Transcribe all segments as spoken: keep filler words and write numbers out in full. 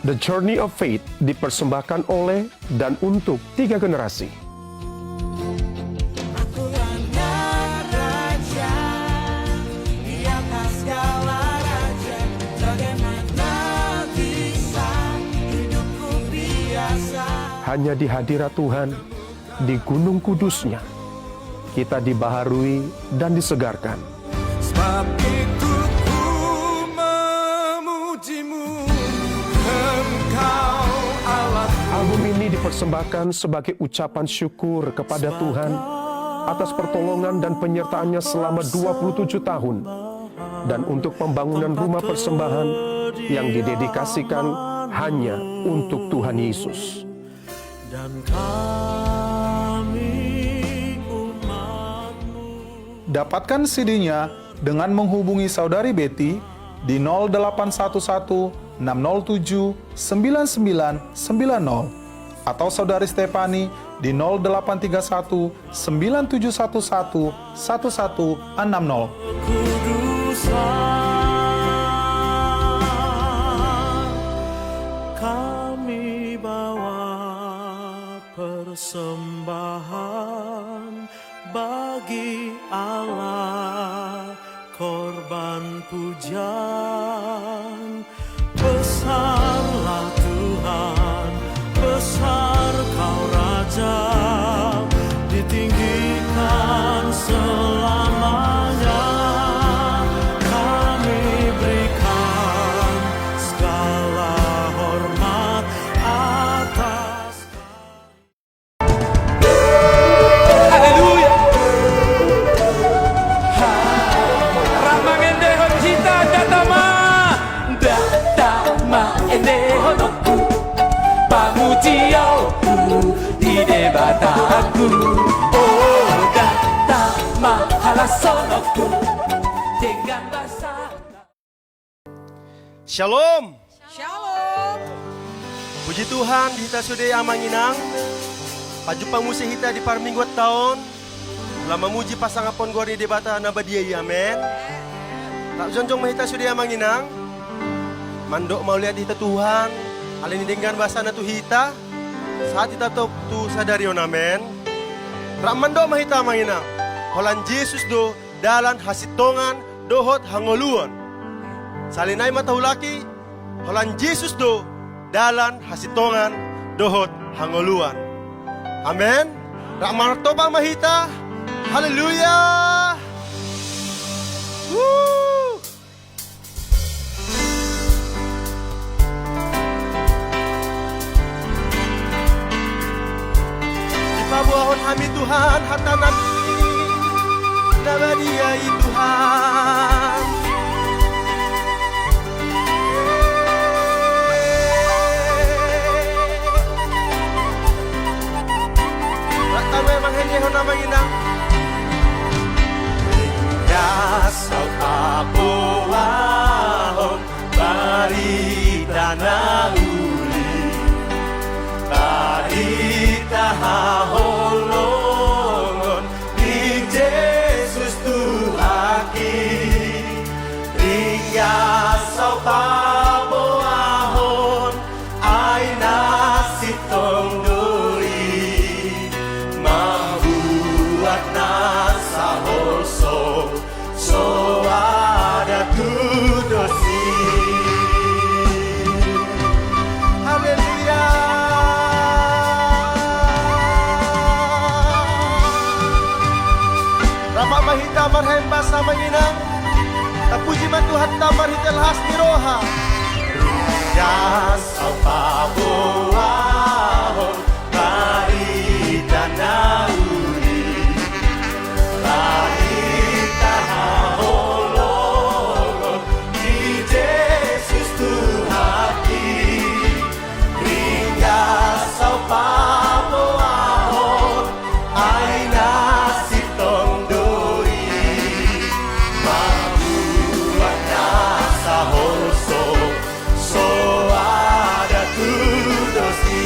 The Journey of Faith dipersembahkan oleh dan untuk tiga generasi. Hanya di hadirat Tuhan, di gunung kudus-Nya, kita dibaharui dan disegarkan. Sebab itu ku memuji-Mu, Engkau Allah. Album ini dipersembahkan sebagai ucapan syukur kepada Tuhan atas pertolongan dan penyertaan-Nya selama dua puluh tujuh tahun, dan untuk pembangunan rumah persembahan yang didedikasikan hanya untuk Tuhan Yesus. Dan kami umat-Mu. Dapatkan C D-nya dengan menghubungi Saudari Betty di nol delapan satu satu enam nol tujuh sembilan sembilan sembilan nol atau Saudari Stefani di nol delapan tiga satu sembilan tujuh satu satu satu satu enam nol. Kami bawa persembahan bagi Allah, korban pujian. Besarlah Tuhan, besar Kau Raja, ditinggikan selamanya. Kami berikan segala hormat atas Haleluya. Ha. Rap mangendehon hita, Data ma. Data ma endehononku, pamujianku di Debataku. O, Data ma halashononku denggan basa. Shalom. Shalom. Puji Tuhan, di hita sude amang inang. Pajumpa muse hita di parmingguanta on. Laho mamuji pasangaphon goar ni Debata na badia i, amen. Rap jongjong ma hita sude amang inang. Mandok mauliate hita Tuhan, alani denggan basana tu hita. Sahat hita tong tu sadari on, amen. Rap mandok ma hita amang inang. Holan Jesus do dalan hasintongan dohot hangoluan. Sahali nai ma taulaki, holan Jesus do dalan hasintongan dohot hangoluan. Amen. Rap martopak ma hita. Haleluya. Woo. Dipaboahon hami Tuhan hatanami na badia i Tuhan. Rap tama ma mangendehon amang inang. Ringgas au paboahon barita na uli, barita haholongon ni Jesus Tuhanki. Ringgas au paboahon, ai na sintong do i mambuat nasa holso, soada tudos i. Haleluya. Rap ma hita marhembas amang inang. Tapuji ma Tuhanta marhite las ni roha. Ringgas au paboahon barita na uli, barita haholongon ni Jesus Tuhanki. Ringgas au paboahon, ai na sintong do i mambuat nasa holso, soada tudos i.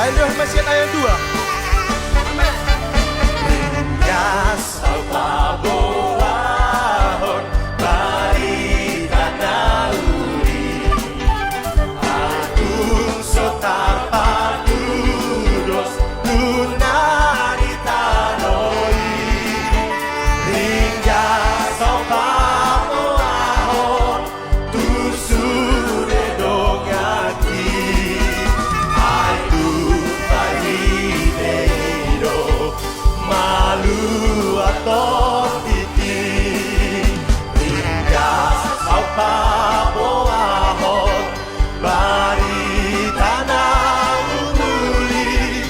Ayat dua, masih ayat dua. Amin. Ringgas au paboahon barita na uli, adong so tarpatudos tu na di tano i. Ringgas au paboahon tu sude donganki, ai tu paride i do malua tonditi. Ringgas au paboahon barita na umuli,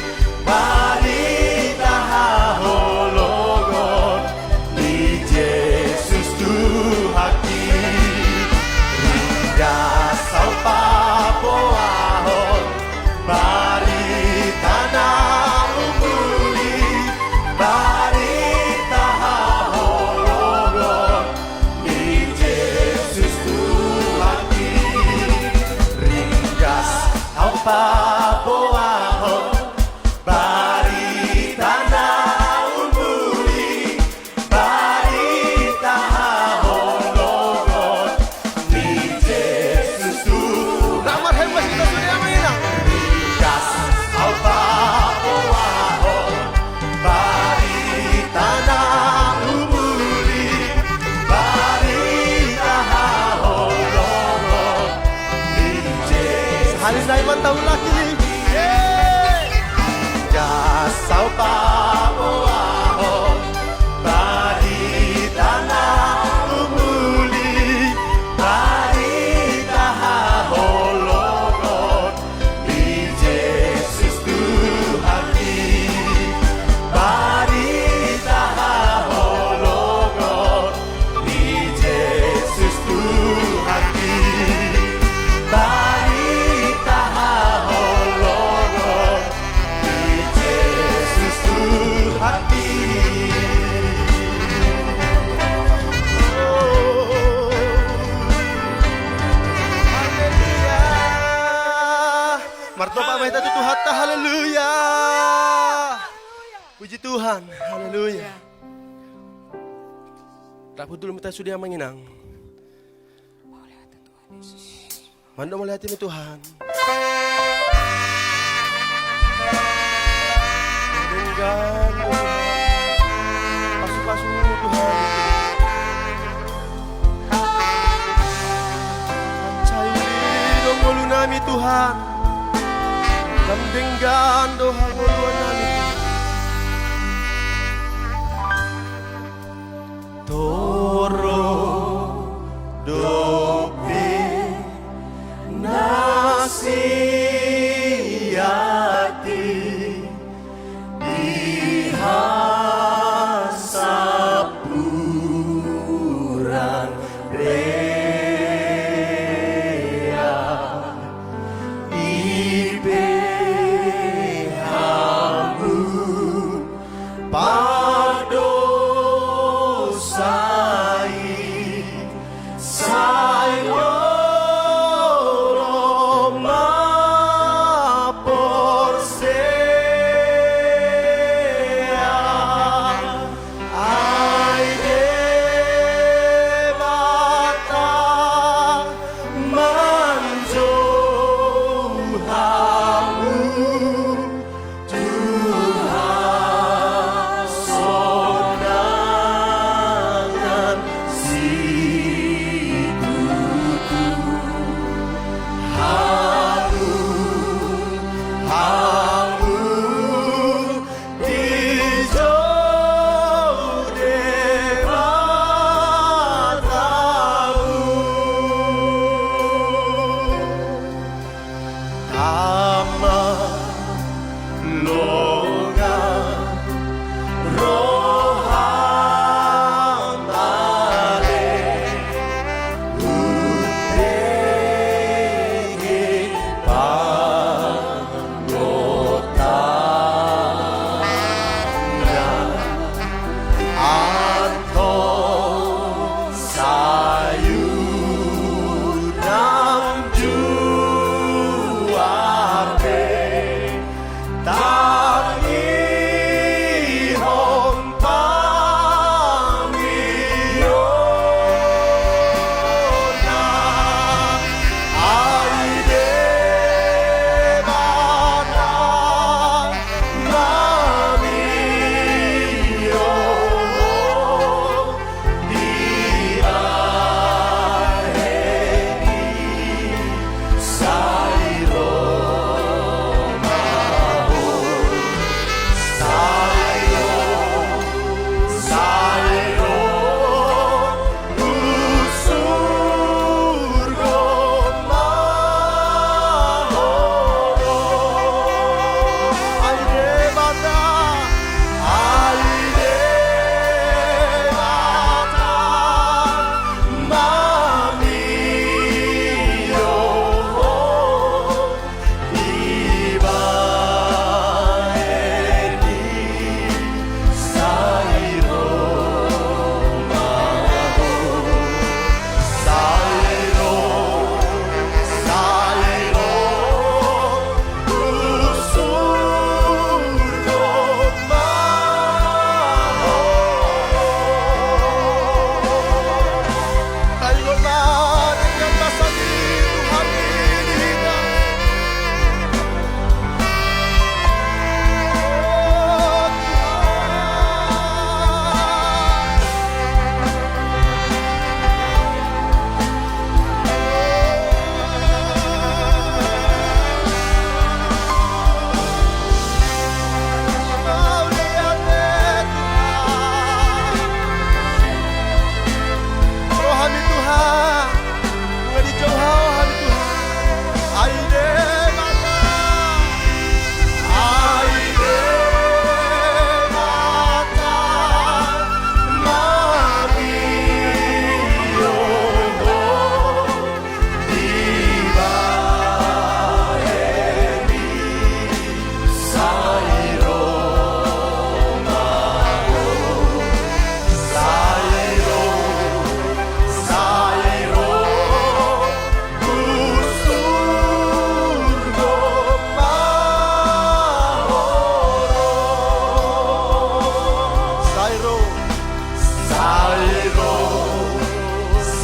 barita haholongon ni Jesus Tuhanki. Ringgas au paboahon barita na umuli, barita haholongon ni Jesus Tuhanki. Ringgas au paboahon barita na umuli, barita haholongon ni Jesus Tuhan. Ringgas au paboahon barita na umuli, barita haholongon ni Jesus. Hali nai ma taulaki. Ringgas au paboahon barita na umuli, barita haholongon ni Jesus Tuhanki. Barita haholongon ni Jesus Tuhanki. Barita haholongon ni Jesus Tuhanki. Haleluya. Martopot ma hita tu Tuhanta, haleluya. Puji Tuhan, haleluya. Rap hundul ma hita sude, amang inang. Mandok mauliate ma Tuhan. Denggan Tuhan. Pasu-pasu-Mu Tuhan. Mansai uli do ngolunami Tuhan. Ndang denggan do hangoluannami. Torop dope na siati di hasampuran rea, i pe hamu pardosa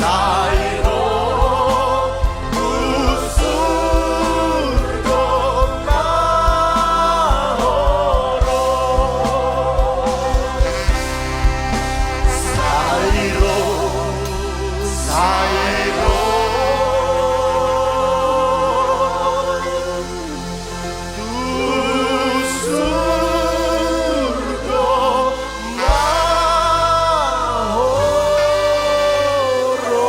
Sai ro tu surgo ma ho ro. Sai ro, sai ro tu surgo ma ho ro.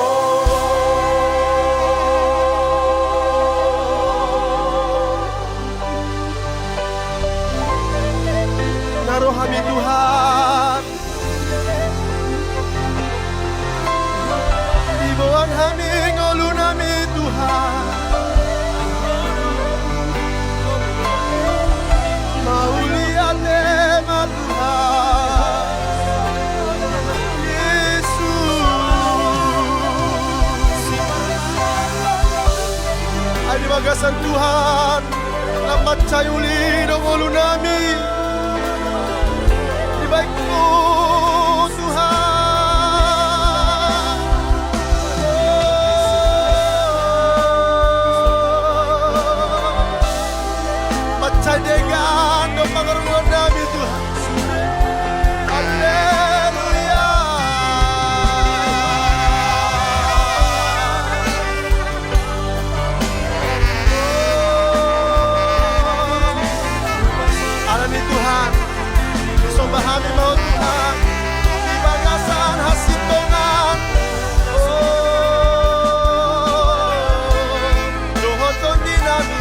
Na ro hami Tuhan, diboan hami ngolunami Tuhan. Mauliate ma Tuhan. Jesus. Ai di bagasan Tuhan, lam mansai uli do ngolunami. Dibahen Ho Tuhan. Mansai denggan do pangarungonnami Tuhan. Haleluya. Alani Tuhan, disomba hami ma Ho Tuhan di bagasan hasintongan. Oh, dohot tonginami.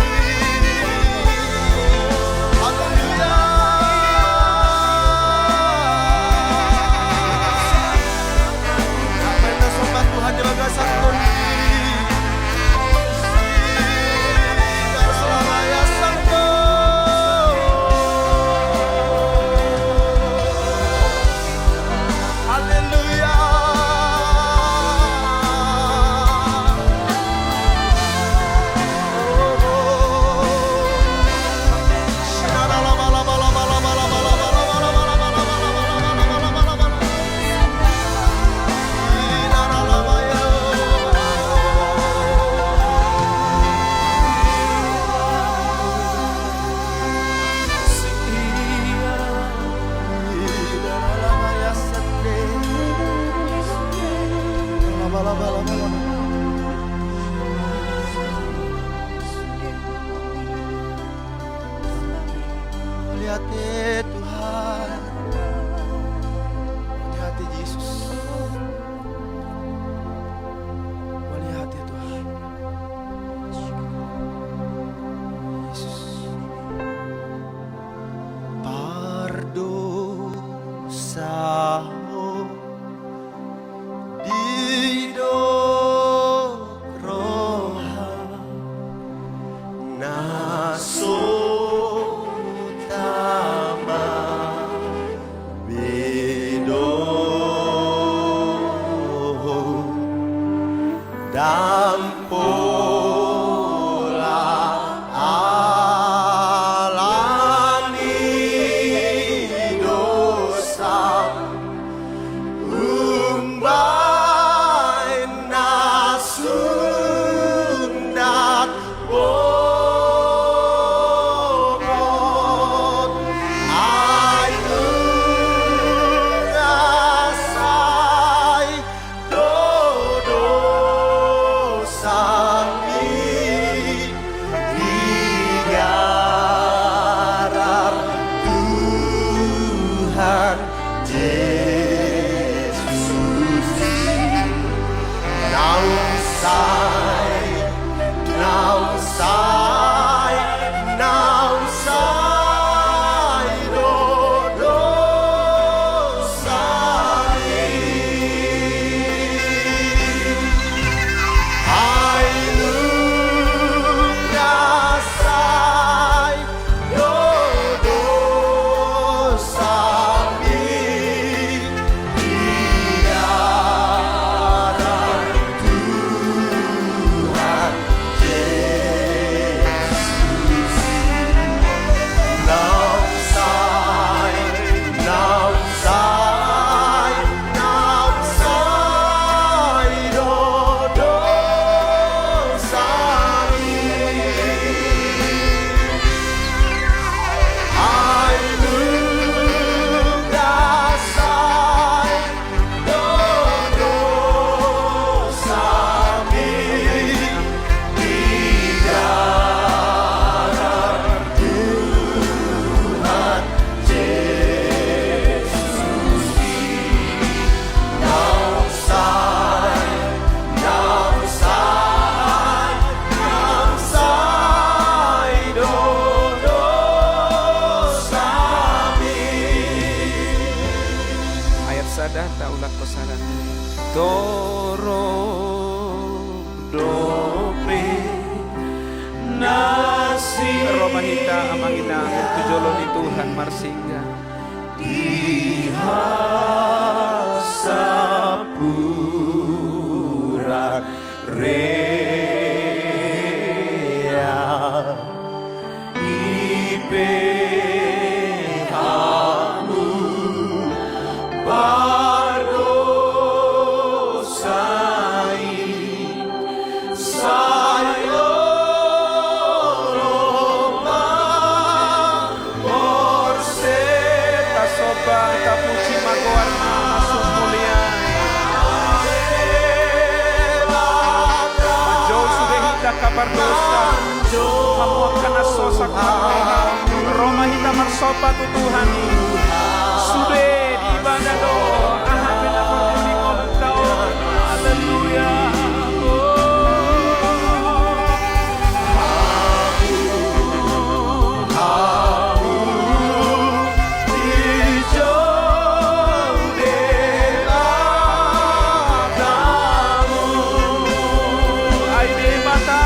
Haleluya. Bahen na somba Tuhan di bagasan tongi. Mauliate Tuhan. Mauliate Jesus. Mauliate Tuhan. Jesus. Pardosa ho didok roha na so tama be do ho. Ndang pola ala ni dosa umbahen na sundat bongot. Ai nunga sai do dosami digarar Tuhan Jesus. Naung sai, naung sai, naung sai do dosami. Ai nunga sai do dosami digarar Tuhan Marhite amang inang tu jolo ni Tuhan marsinggah. Di hasampuran rea, i pe hamu pardosa i. Sai olo ma borse. Tasomba, tapuji ma goarna na sumurung i. Manjou sude hita angka pardosa, hamu angka na sosak marroha, ro ma hita marsomba tu Tuhan i. Sude dibahen do aha pe na porlu di ngolunta on. Haleluya. Oh. Hamu dijou Debatamu. Ai Debata.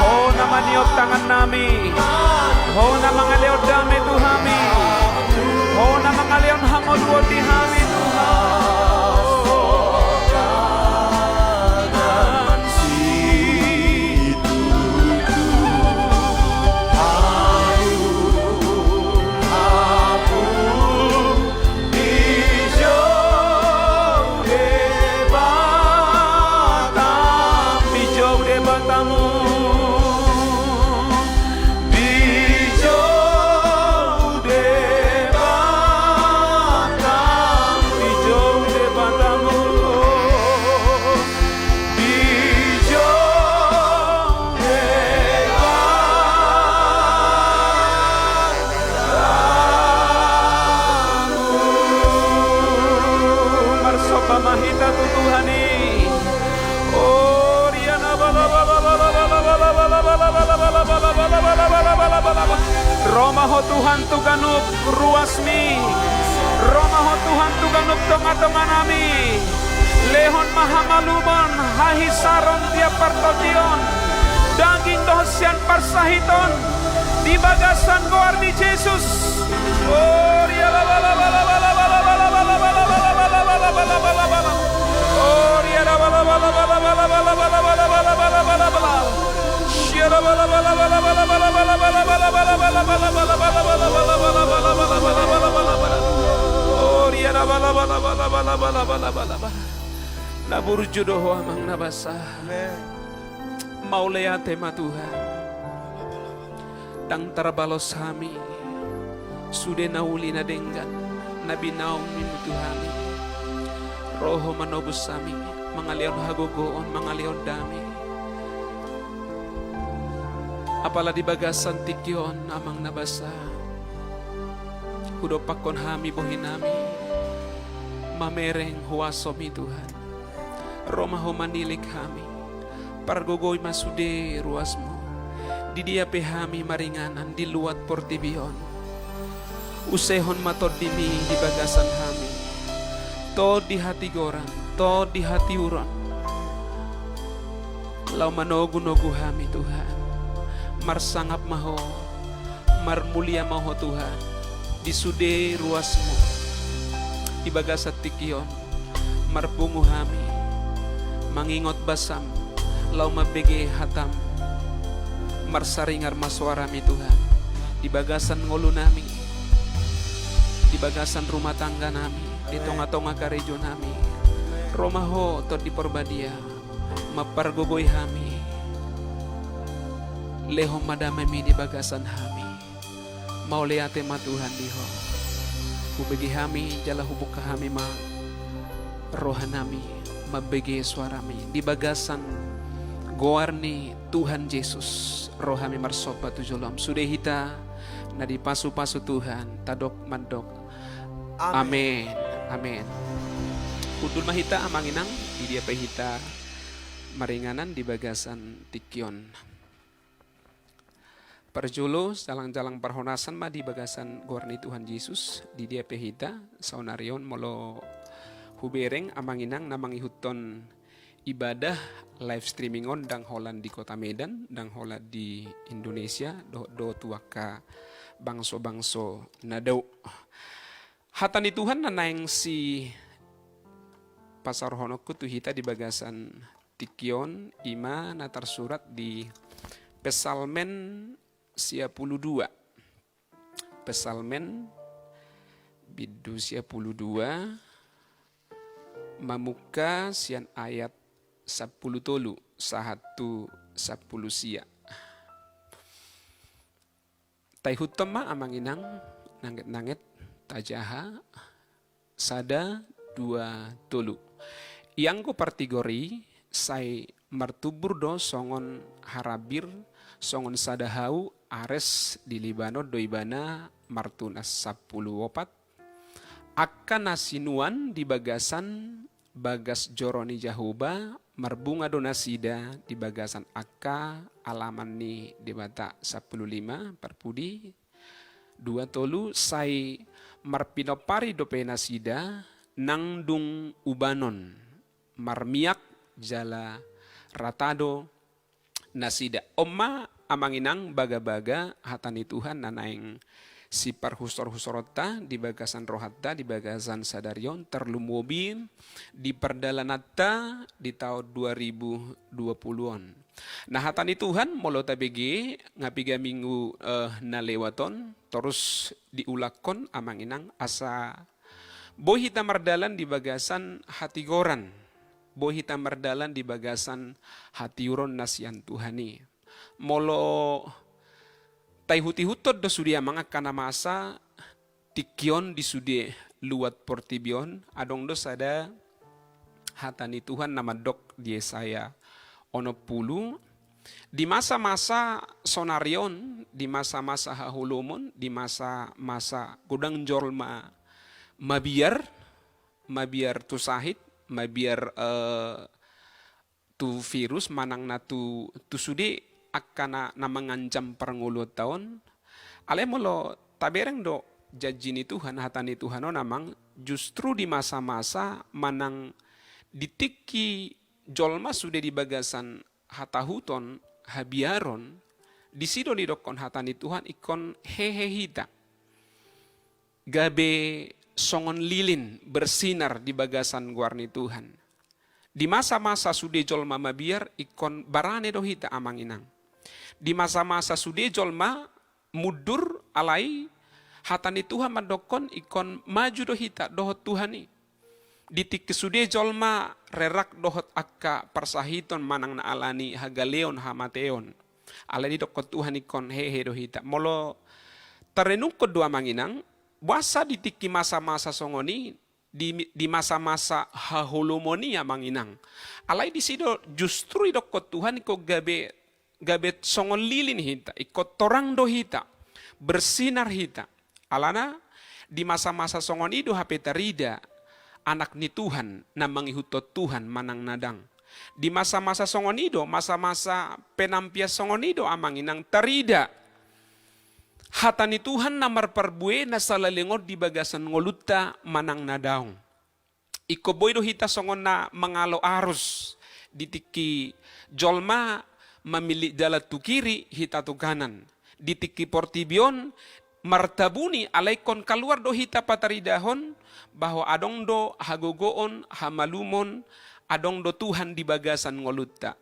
Ho na maniop tangannami, ho na mangalehon dame tu hami, ho na mangalehon hangoluan di hami Tuhan. Dijou Debatamu. Dijou Debatamu. Dijou Debatamu. Dijou Debatamu. Marsomba ma hita tu Tuhan i. Oriana bala bala bala. Ro ma Ho Tuhan tu ganup ruasmi. Ro ma Ho Tuhan tu ganup tongatonganami. Lehon ma hamalumon, hahisaron di partondion, daging dohot sian parsahiton, di bagasan goar ni Jesus. Oriana bala bala. Oriana bala bala. Na burju do Ho Amang na basa. Amen. Mauliate ma Tuhan. Ndang tarbalos hami sude na uli na denggan na binahen-Mu tu hami. Ro Ho manobus hami, mangalehon hagogoon, mangalehon dame. Apala di bagasan tingki on, Amang na basa, hudompakkon hami bohinami mamereng huaso-Mi, Tuhan. Ro ma Ho manilik hami, pargogoi ma sude ruas-Mu. Di dia pe hami maringanan di luat portibi on, usehon ma Tondi-Mi di bagasan hami, tondi hatigoran, tondi hatiuron, laho manogunogu hami, Tuhan. Marsangap ma Ho, marmulia ma Ho, Tuhan, di sude ruas-Mu di bagasan tingki on. Marpungu hami mangingot basam, laho mambege hatam. Marsaringar ma soaram-Mi, Tuhan, di bagasan ngolunami, di bagasan rumah tangganami, di tongatonga karejonami. Ro ma Ho, Tondi Porbadia, mampargogoi hami. Lehon ma dame-Mi di bagasan hami. Mauliate ma, Tuhan, di Ho. Hubege hami jala hubungka hami ma rohanami mambege soaram-Mi di bagasan goar ni Tuhan Jesus. Ro hami marsomba tu joloM. Sude hita na dipasupasu Tuhan, tadok mandok: Amen. Amen. Amen. Hundul ma hita, Amang Inang, di dia pe hita maringanan di bagasan tingki on. Parjolo, jalang-jalang parhonasan ma di bagasan goar ni Tuhan Jesus, di dia pe hita saonari on. Molo hubereng, Amang Inang na mangihuthon ibadah live streaming on, ndang holan di kota Medan, ndang holan di Indonesia, dohot do tu angka bangso-bangso na dao. Hata ni Tuhan na naeng sipasaorhononku tu hita di bagasan tingki on, i ma na tarsurat di Psalmen sia pulu dua. Psalmen bindu sia pulu dua, mamungka sian ayat sampulu tolu sahat tu sampulu sia. Taihuthon ma, amang inang, nanget-nanget tajaha. Sada, dua, tolu. Ianggo partigor i, sai martumbur do songon harambir, songon sada hau ares di Libanon do ibana martunas sampulu opat. Angka na sinuan di bagasan bagas joro ni Jahowa, marbunga do nasida di bagasan angka alaman ni Debata. Sampulu lima, parpudi, dua, tolu, sai marpinompari dope nasida nang dung ubanon, marmiak jala rata do nasida. On ma, amang inang, bagabaga hata ni Tuhan na naeng siparhusor-husoronta di bagasan rohanta di bagasan sadari on, tarlumobi di pardalananta di taon dua ribu dua pulu on. Nah, hata ni Tuhan molo tabege nga piga minggu, eh, na lewat on, torus diulakhon, amang inang, asa boi hita mardalan di bagasan hatigoran, boi hita mardalan di bagasan hatiuron na sian Tuhan i. Molo taihut-ihuthon do sude, amang, angka na masa tingki on di sude luat portibi on, adong do sada hata ni Tuhan na mandok di Jesaya onom pulu, di masa-masa sonari on, di masa-masa haholomon, di masa-masa godang jolma mabiar, mabiar tu sahit, mabiar, eh, tu virus manang na tu, tu sude angka na, na mangancam parngoluonta on. Alai molo tabereng do janji ni Tuhan, hata ni Tuhan on, amang, justru di masa-masa manang di tingki jolma sude di bagasan hatahuton, habiaron, disi do didokkon hata ni Tuhan ingkon hehe hita, gabe songon lilin bersinar di bagasan goar ni Tuhan. Di masa-masa sude jolma mabiar, ingkon barane do hita, amang inang. Di masa-masa sude jolma mundur, alai hata ni Tuhan mandokkon ingkon maju do hita dohot Tuhan i. Di tingki sude jolma rerak dohot angka parsahiton manang na alani hagaleon, hamateon, alai didokkon Tuhan ingkon hehe do hita. Molo tarenungkon do, amang inang, boasa di tingki masa-masa songon i, di, di masa-masa haholomon i, amang inang, alai disi do justru didokkon Tuhan ingkon gabe, gabe songon lilin hita, ingkon torang do hita, bersinar hita. Alana di masa-masa songon i do hape tarida anak ni Tuhan na mangihuthon Tuhan manang na ndang. Di masa-masa songon i do, masa-masa penampian songon i do, amang inang, tarida hata ni Tuhan na marparbue na saleleng on di bagasan ngolunta manang na daong. Ingkon boi do hita songon na mangalo arus di tingki jolma mamillit jala tu kiri, hita tu kanan. Di tingki portibi on martabuni, alai ingkon kaluar do hita pataridahon bahwa adong do hagogoon, hamalumon, adong do Tuhan di bagasan ngolunta.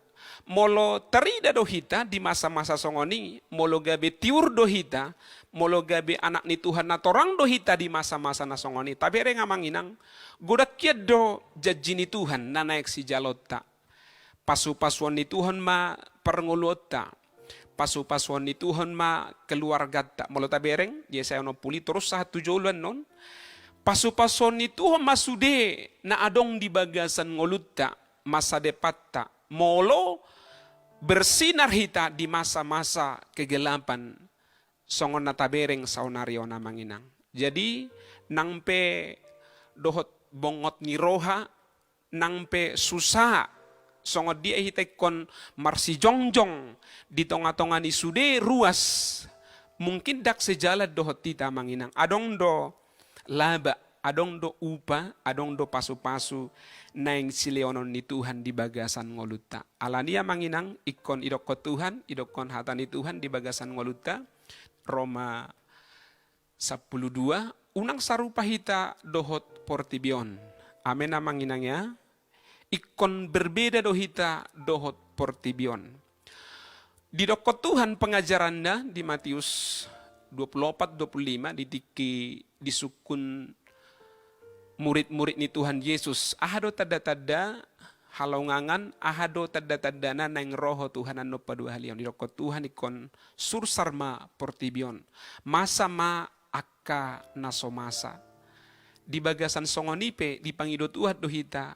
Molo tarida do hita di masa-masa songon i, molo gabe tiur do hita, molo gabe anak ni Tuhan na torang do hita di masa-masa na songon i, tabereng, amang inang, godang hian do janji ni Tuhan na naeng sijalonta. Pasu-pasuon ni Tuhan ma parngoluonta. Pasu-pasuon ni Tuhan ma keluarganta. Molo tabereng di Jesaya onom pulu, torus sahat tu jolo annon. Pasu-pasuon ni Tuhan ma sude na adong di bagasan ngolunta, masa depanta, molo bersinar hita di masa-masa kegelapan songon na tabereng saonari on, amang inang. Jadi, nang pe dohot bongot ni roha, nang pe susa, songon dia hita ingkon marsijongjong di tonga-tonga ni sude ruas, mungkin ndang sejalan dohot hita, amang inang. Adong do laba, adong do upa, adong do pasu-pasu naeng silehononNi Tuhan di bagasan ngolunta. Alani i amang inang, ingkon idokkon Tuhan, idokkon hata ni Tuhan di bagasan ngolunta, Roma sampulu dua, unang sarupa hita dohot portibi on. Amen amang inang ya. Ingkon berbeda do hita dohot portibi on. Didokkon Tuhan pengajaranNa di Matius dua pulu opat, dua pulu lima, di tingki disungkun murid-murid ni Tuhan Jesus. Aha do tanda-tanda halongangan, aha do tanda-tandana naeng ro Ho Tuhan annon paduahalihon? Didokkon Tuhan ingkon sursar ma portibi on. Masa ma angka na so masa. Di bagasan songon i pe dipangido Tuhan do hita,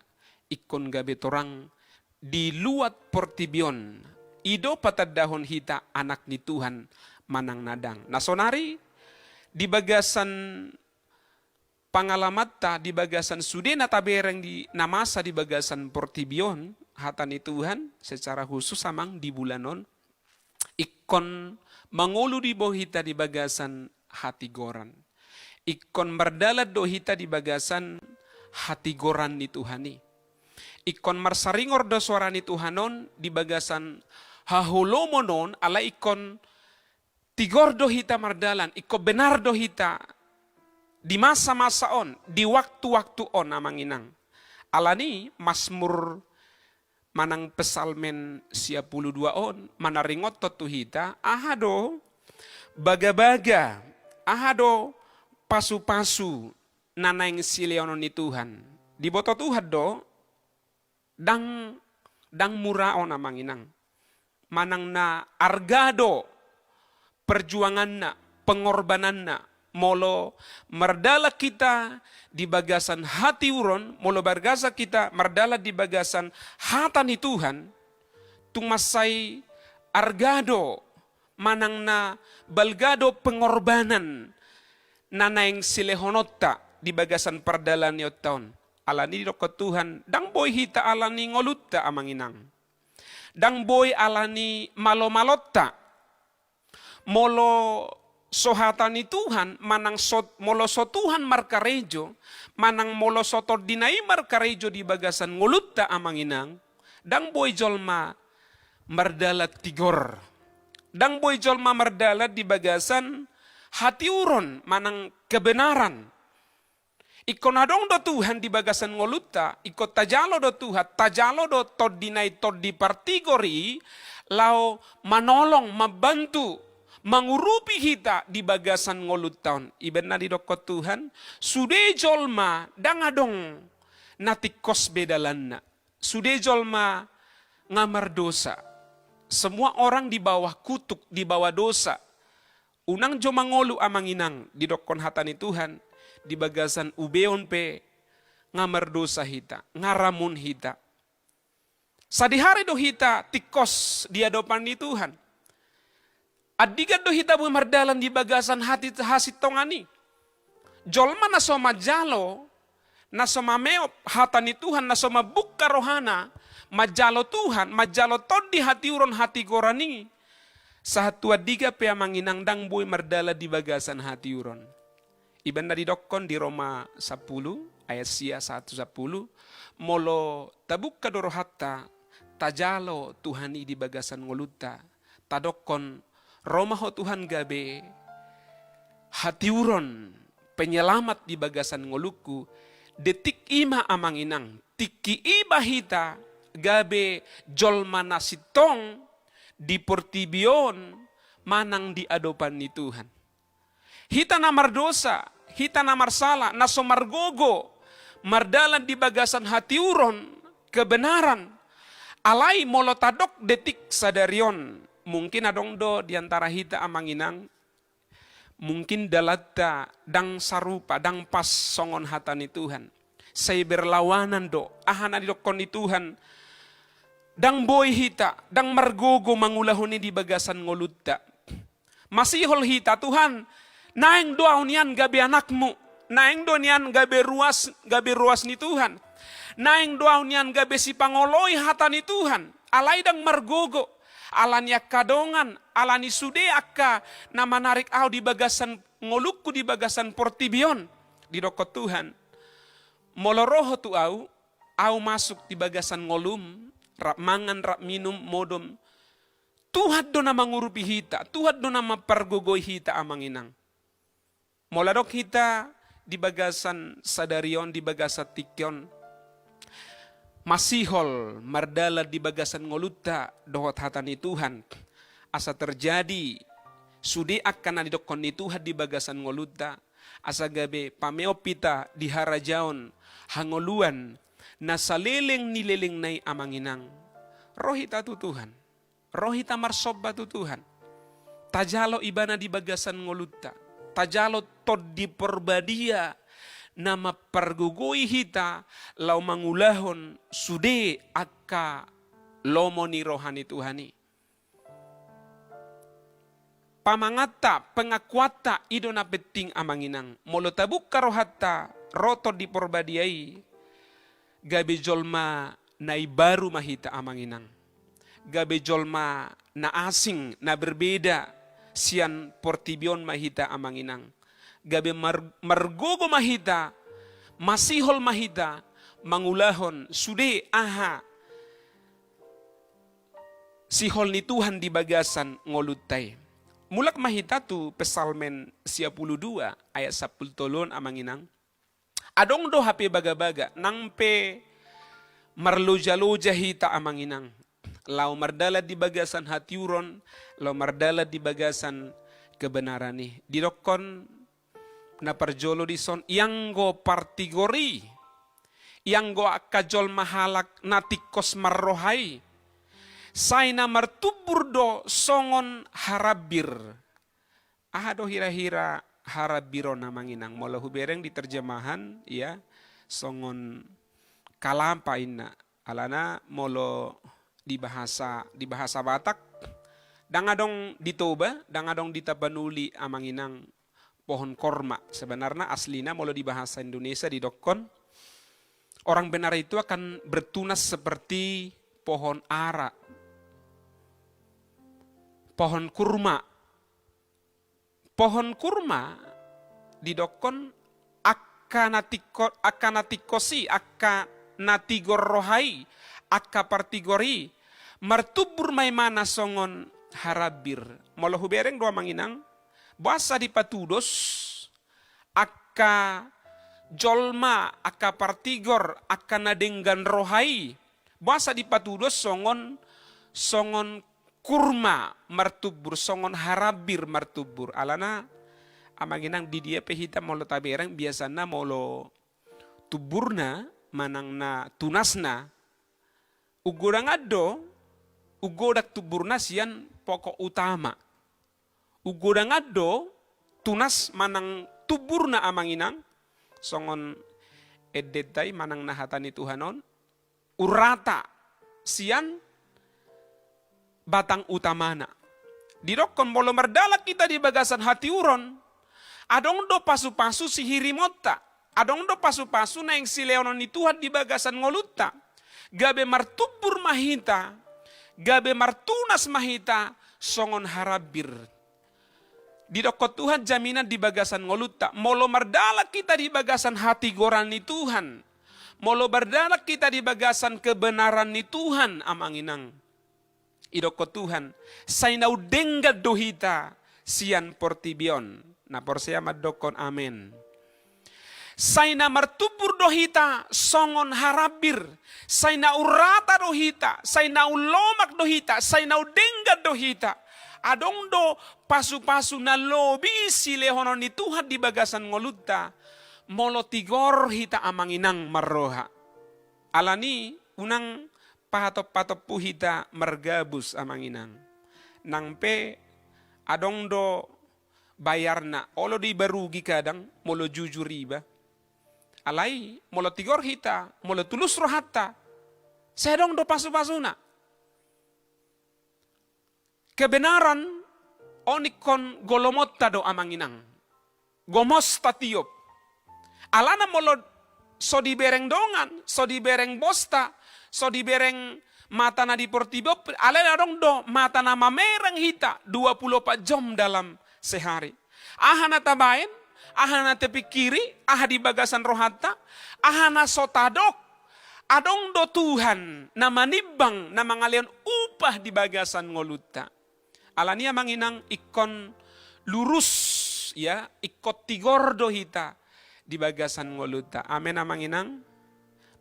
ingkon gabe torang di luat portibi on. I do patandahon hita anak ni Tuhan manang na dang. Na sonari di bagasan pangalamanta, di bagasan sude na tabereng di na masa di bagasan portibi on, hata ni Tuhan secara khusus amang di bulan on, ingkon mangolu do hita di bagasan hatigoran. Ingkon mardalan do hita di bagasan hatigoran ni Tuhan i. Ingkon marsaringor do soara ni Tuhan on di bagasan haholomon on, alai ingkon tigor do hita mardalan, ingkon benar do hita di masa-masa on, di waktu-waktu on amang inang. Alani Masmur manang Psalmen sia pulu dua on manaringothon tu hita, aha do bagabaga, aha do pasu-pasu na naeng silehononNi Tuhan. Diboto Tuhan do, dang, dang mura on amang inang. Manang na arga do perjuanganna, pengorbananna, molo mardalan hita di bagasan hatiuron, molo mardalan hita, mardalan di bagasan hata ni Tuhan, tung mansai arga do, manang na balga do pengorbanan na naeng silehononta di bagasan pardalanionta on. Alani didokkon Tuhan, dang boi hita alani ngolunta amang inang. Dang boi alani malo-malonta. Molo so hata ni Tuhan, manang so, molo so Tuhan markarejo, manang molo so TondiNa i markarejo di bagasan ngolunta amang inang, dang boi jolma mardalan tigor. Dang boi jolma mardalan di bagasan hatiuron manang kebenaran. Ingkon adong do Tuhan di bagasan ngolunta, ingkon tajalo do Tuhan, tajalo do TondiNa i, Tondi partigor i, laho manolong, mambantu, mangurupi hita di bagasan ngolunta on. I ma na didokkon Tuhan, sude jolma dang adong na tingkos be dalanna. Sude jolma nga mardosa. Semua orang di bawah kutuk, di bawah dosa. Unang jo mangolu amang inang, didokkon hata ni Tuhan, di bagasan ubeon pe nga mardosa hita, nga ramun hita. Sadihari do hita tingkos di adopan ni Tuhan. Andigan do hita boi mardalan di bagasan hati hasintongan i. Jolma na so manjalo, na so mameop hata ni Tuhan, na so mambuka rohana, manjalo Tuhan, manjalo tondi hatiuron hatigoran i, sahat tu andigan pe amang inang dang boi mardalan di bagasan hatiuron. I ma na didokkon di Roma sampulu, ayat sia sahat tu sampulu, molo tabuka do rohanta, tajalo Tuhan i di bagasan ngolunta, tadokkon, ro ma Ho Tuhan gabe hatiuron, penyelamat di bagasan ngolungku, detik i ma amang inang, tingki i ma hita gabe jolma na sintong di portibi on manang di adopan ni Tuhan. Hita na mardosa, hita na marsala, na so margogo mardalan di bagasan hatiuron, kebenaran. Alai molo tadok detik sadari on, mungkin adong do di antara hita amang inang, mungkin dalanta dang sarupa, dang pas songon hata ni Tuhan. Sai berlawanan do, aha na didokkon ni Tuhan, dang boi hita, dang margogo mangulahon i di bagasan ngolunta. Masihol hita, Tuhan, naeng do ahu nian gabe anakmu, naeng do nian gabe ruas, gabe ruas ni Tuhan, naeng do ahu nian gabe sipangoloi hata ni Tuhan, alai dang margogo, alani angka dongan, alani sude angka na manarik ahu di bagasan ngolungku di bagasan portibi on, didokkon Tuhan. Molo ro ho tu au, au masuk di bagasan ngolum, rap mangan, rap minum, modom. Tuhan do na mangurupi hita, Tuhan do na mampargogoi hita, amang inang. Molo adong hita di bagasan sadari on, di bagasan tingki on, masihol mardalan di bagasan ngolunta dohot hata ni Tuhan, asa terjadi sude angka na nidokkon ni Tuhan di bagasan ngolunta, asa gabe pameop hita di harajaon hangoluan na saleleng ni lelengna i, amang inang. Ro hita tu Tuhan. Ro hita marsomba tu Tuhan. Tajalo Ibana di bagasan ngolunta. Tajalo Tondi Porbadia na mampargogoi hita laho mangulahon sude angka lomo ni roha ni Tuhan i. Pamanganta, pengakuanta, i do na penting, amang inang. Molo tabuka rohanta, ro Tondi Porbadia i, gabe jolma na imbaru ma hita, amang inang. Gabe jolma na asing, na berbeda sian portibi on ma hita, amang inang. Gabe mar-, margogo ma hita, masihol ma hita mangulahon sude aha sihol ni Tuhan di bagasan ngolunta i. Mulak ma hita tu Psalmen sia pulu dua ayat sampulu tolu on, amang inang. Adong do hape bagabaga, nang pe marlojaloja hita, amang inang, laho mardalan di bagasan hatiuron, laho mardalan di bagasan kebenaran i. Didokkon na parjolo dison, ianggo partigor i, ianggo angka jolma halak na tingkos marroha i, sai na martumbur do songon harambir. Aha do hira-hira harambir on, amang inang? Molo hubereng di terjemahan, ya, songon kalapa inna. Alana molo di bahasa, di bahasa Batak, ndang adong di Toba, ndang adong di Tapanuli, amang inang, pohon korma. Sebenarna aslina molo di bahasa Indonesia didokkon, orang benar itu akan bertunas seperti pohon ara, pohon kurma. Pohon kurma didokkon angka na tingko-, angka na tingkos i, angka na tigor roha i, angka partigor i, martumbur ma imana songon harambir. Molo hubereng do, amang inang, boasa dipatudos angka jolma, angka partigor, angka na denggan roha i, boasa dipatudos songon, songon kurma martumbur, songon harambir martumbur? Alana, amang inang, di dia pe hita molo tabereng, biasana molo tumburna manang na tunasna, unggodangan do, unggodang tumburna sian pokok utama. Unggodangan do tunas manang tumburna, amang inang, songon endenta i manang na hata ni Tuhan on, urrata sian batang utamana. Didokkon molo mardalan hita di bagasan hatiuron, adong do pasu-pasu sihirimonta, adong do pasu-pasu naeng silehonon ni Tuhan di bagasan ngolunta. Gabe martumbur ma hita, gabe martunas ma hita songon harambir. Didokkon Tuhan jaminan di bagasan ngolunta. Molo mardalan hita di bagasan hatigoran ni Tuhan, molo mardalan hita di bagasan kebenaran ni Tuhan, amang inang, didokkon Tuhan, sai na undenggan do hita sian portibi on. Na porsea mandokkon amen. Sai na martumbur do hita songon harambir, sai na urrata do hita, sai na umlomak do hita, sai na undenggan do hita. Adong do pasu-pasu na lobi silehonon ni Tuhan di bagasan ngolunta, molo tigor hita, amang inang, marroha. Alani, unang pahatop-patompu hita margabus, amang inang. Nang pe adong do bayarna, olo do iba rugi kadang molo jujur iba. Alai molo tigor hita, molo tulus rohanta, sai adong do pasu-pasuna. Kebenaran on ingkon golomonta do, amang inang. Gomos tatiop. Alana molo so dibereng dongan, so dibereng bosta, so dibereng mata na di portibi on, alai adong do mata na mamereng hita dua puluh opat jom dalam sehari. Aha na tabaen? Aha na tapingkiri, aha di bagasan rohanta, aha na so tadok, adong do Tuhan na manimbang, na mangalehon upah di bagasan ngolunta. Alani i amang inang, ingkon lurus, ya, ingkon tigor do hita di bagasan ngolunta. Amen amang inang.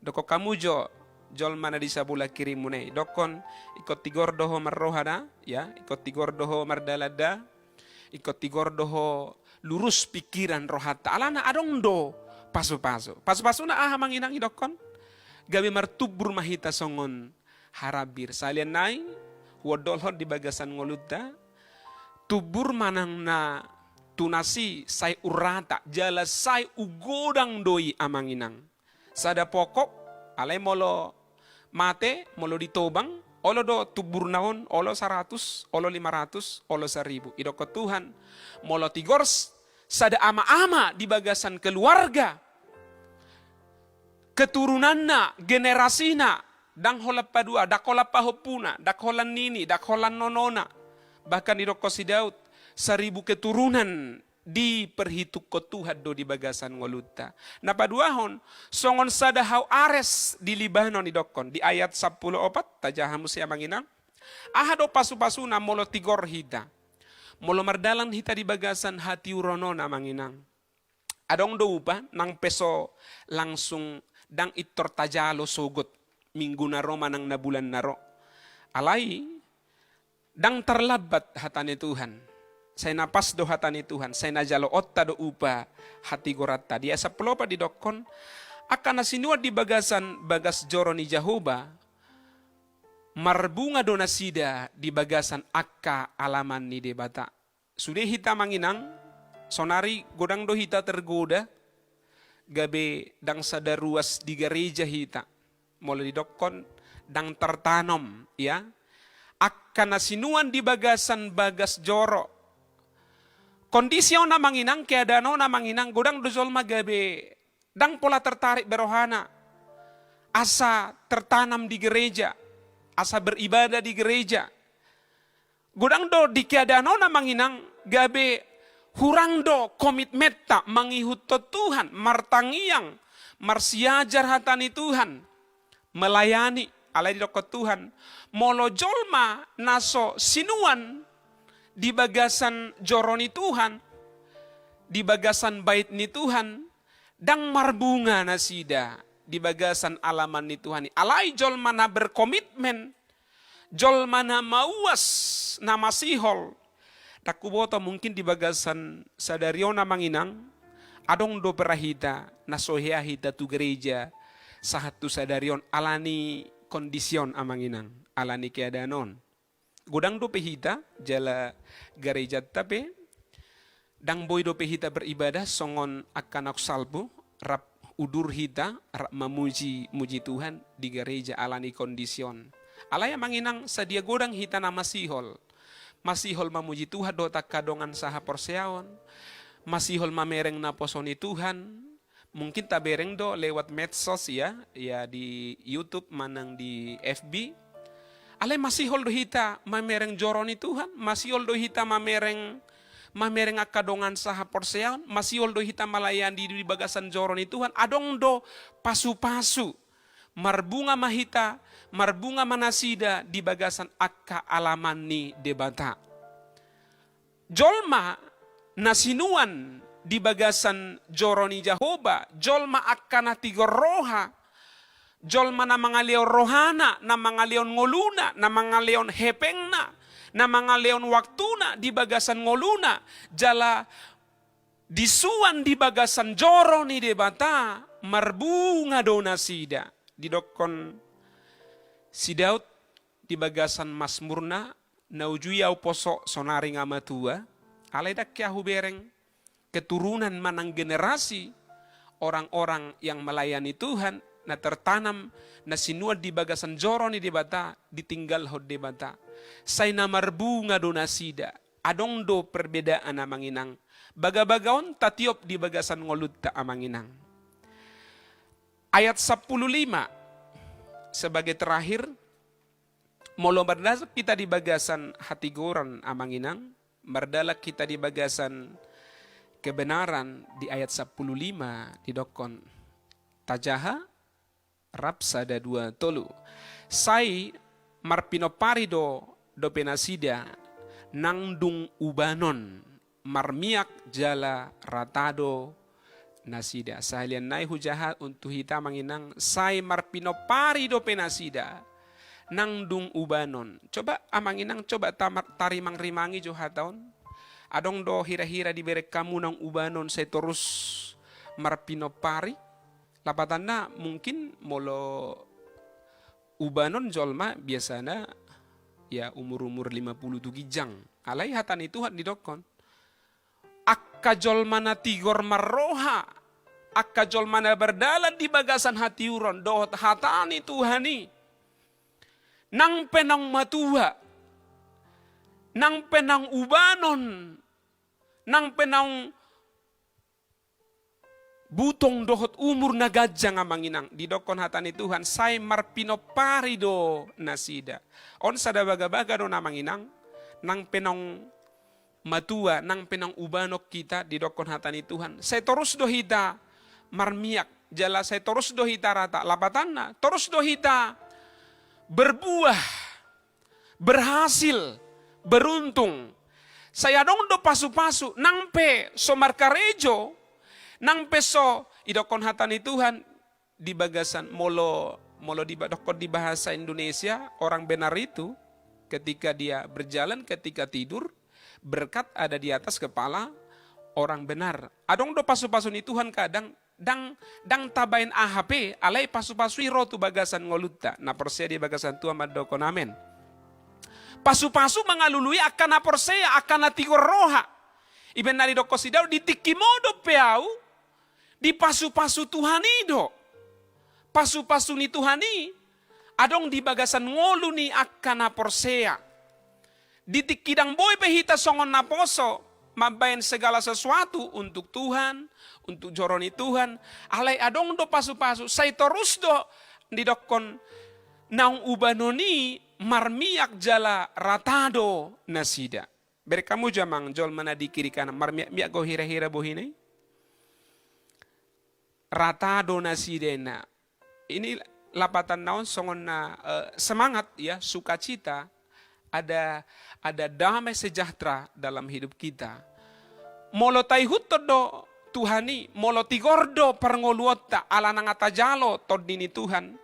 Dokkon hamu jo jolma na di sabola kirimuna i, dokkon, ingkon tigor do ho marroha da, ya, ingkon tigor do ho mardalan da, ingkon tigor do ho lurus pingkiran rohanta. Alana adong do pasupasu. Pasupasuna aha amang inang, idokkon? Gabe martumbur ma hita songon harambir. Sahali nai huondolhon di bagasan ngolunta, tumbur manang na tunas i sai urrata, jala sai ugodang do i amang inang. Sada pokok, alai molo mate, molo ditobang, olo do tumburna on, olo saratus, olo lima ratus, olo saribu. Idokkon Tuhan, molo tigor s-, sada ama-ama di bagasan keluarga, keturunanna, generasina, ndang holan padua, ndang holan pahompuna, ndang holan nini, ndang holan nonona. Bahkan idokkon si Daud, saribu keturunan diperhitungkon Tuhan do di bagasan ngolunta. Na paduahon, songon sada hau ares di Libanon idokkon, di ayat sampulu opat, tajaha muse amang inang. Aha do pasupasuna molo tigor hita? Molo mardalan hita di bagasan hatiuron on amang inang. Adong do upa, nang pe so langsung ndang intor tajalo sogot minggu na ro manang na bulan na ro. Alai, ndang tarlambat hata ni Tuhan. Sai na pas do hata ni Tuhan, sai na jaloonta do upa hatigoranta. Di ayat sampulu opat didokkon, angka na sinuan di bagasan bagas joro ni Jahowa, marbunga do nasida di bagasan angka alaman ni Debata. Sude hita amang inang, sonari godang do hita tergoda, gabe ndang sada ruas di gareja hita. Molo didokkon, ndang tartanom, ya. Angka na sinuan di bagasan bagas joro. Kondisi on amang inang, keadaan on amang inang, godang do jolma gabe ndang pola tertarik be rohana asa tertanam di gereja, asa beribadah di gereja. Godang do di keadaan on amang inang, gabe hurang do komitmenta mangihuthon Tuhan, martangiang, marsiajar hata ni Tuhan, melayani. Alai didokkon Tuhan, molo jolma na so sinuan di bagasan joro ni Tuhan, di bagasan bait ni Tuhan, ndang marbunga nasida di bagasan alaman ni Tuhan i. Alai jolma na berkomitmen, jolma na mauas, na masihol. Ndang huboto, mungkin di bagasan sadari on amang inang, adong dope ra hita na so hea hita tu gereja sahat tu sadari on, alani kondisi on amang inang, alani keadaan on. Godang dope hita jala garejanta pe, ndang boi dope hita beribadah songon angka na salpu, rap udur hita, rap mamuji-muji Tuhan di gareja alani kondisi on. Alai amang inang, sadia godang hita na masihol. Masihol mamuji Tuhan dohot angka dongan sahaporseaon, masihol mamereng naposo ni Tuhan, mungkin tabereng do lewat medsos ya, ya di YouTube manang di F B. Alai masihol do hita mamereng joro ni Tuhan, masihol do hita mamereng, mamereng angka dongan sahaporseaon, masihol do hita malayani di, di bagasan joro ni Tuhan, adong do pasupasu, marbunga ma hita, marbunga ma nasida di bagasan angka alaman ni Debata. Jolma na sinuan di bagasan joro ni Jahowa, jolma angka na tigor roha, jolma na mangalehon rohana, na mangalehon ngoluna, na mangalehon hepengna, na mangalehon waktuna di bagasan ngoluna, jala disuan di bagasan joro ni Debata, marbunga do nasida. Didokkon si Daud di bagasan Masmurna, na uju i au poso sonari nga matua, alai ndang hea hubereng keturunan manang generasi orang-orang yang melayani Tuhan, na tertanam, na sinuan di bagasan joro ni Debata, ditinggalhon Debata. Sai na marbunga do nasida, adong do perbedaan amang inang. Bagabaga on tatiop di bagasan ngolunta amang inang. Ayat sampulu lima, sebagai terakhir, molo mardalan hita di bagasan hatigoran amang inang, mardalan hita di bagasan kebenaran di ayat sampulu lima didokkon, tajaha, rap sada dua tolu. Sai marpinompari do dope nasida nang dung ubanon, marmiak jala rata do nasida. Sahalian nai hujaha untu hita amang inang, sai marpinompari dope nasida nang dung ubanon. Coba amang inang, coba tamar-, tarimang-rimangi jo hata on. Adong do hira-hira dibereng hamu nang ubanon sai torus marpinompari? Lapatanna mungkin molo ubanon jolma biasana ya umur-umur lima puluh tu ginjang. Alai hata ni Tuhan didokkon, angka jolma na tigor marroha, angka jolma na berdalan di bagasan hatiuron dohot hata ni Tuhan i, nang pe naung matua, nang pe naung ubanon, nang pe naung butong dohot umur na ganjang amang inang, didokkon hata ni Tuhan, sai marpinompari do nasida. On sada bagabaga do na amang inang, nang pe naung matua, nang pe naung ubanon hita, didokkon hata ni Tuhan, sai torus do hita marmiak, jala sai torus do hita rata. Lapatanna, torus do hita berbuah, berhasil, beruntung. Sai adong do pasu-pasu, nang pe so markarejo, nang pe so, didokkon hata ni Tuhan, di bagasan, molo, molo diba-, dokkon di bahasa Indonesia, orang benar itu ketika dia berjalan, ketika tidur, berkat ada di atas kepala orang benar. Adong do pasu-pasu ni Tuhan kadang, ndang, ndang tabaen aha pe, alai pasu-pasu i ro tu bagasan ngolunta. Na porsea di bagasan Tuhan mandokkon amen. Pasu-pasu mangalului angka na porsea, angka na tigor roha. Ibaen na didokkon si Daud, di tingki modom pe au, dipasu-pasu Tuhan i do. Pasu-pasu ni Tuhan i adong di bagasan ngolu ni angka na porsea. Di tingki ndang boi pe hita songon naposo mambaen segala sesuatu untuk Tuhan, untuk joro ni Tuhan, alai adong do pasu-pasu, sai torus do didokkon naung ubanon i marmiak jala rata do nasida. Bereng hamu jo amang jolma na di kiri kanan, marmiak-miak do hira-hira bohina i? Rata do nasida ninna. Ini lapatanna on songon na, eh, semangat ya, sukacita, ada, ada damai sejahtera dalam hidup kita. Molo taihuthon do Tuhan i, molo tigor do parngoluonta, ala nunga tajalo Tondi ni Tuhan,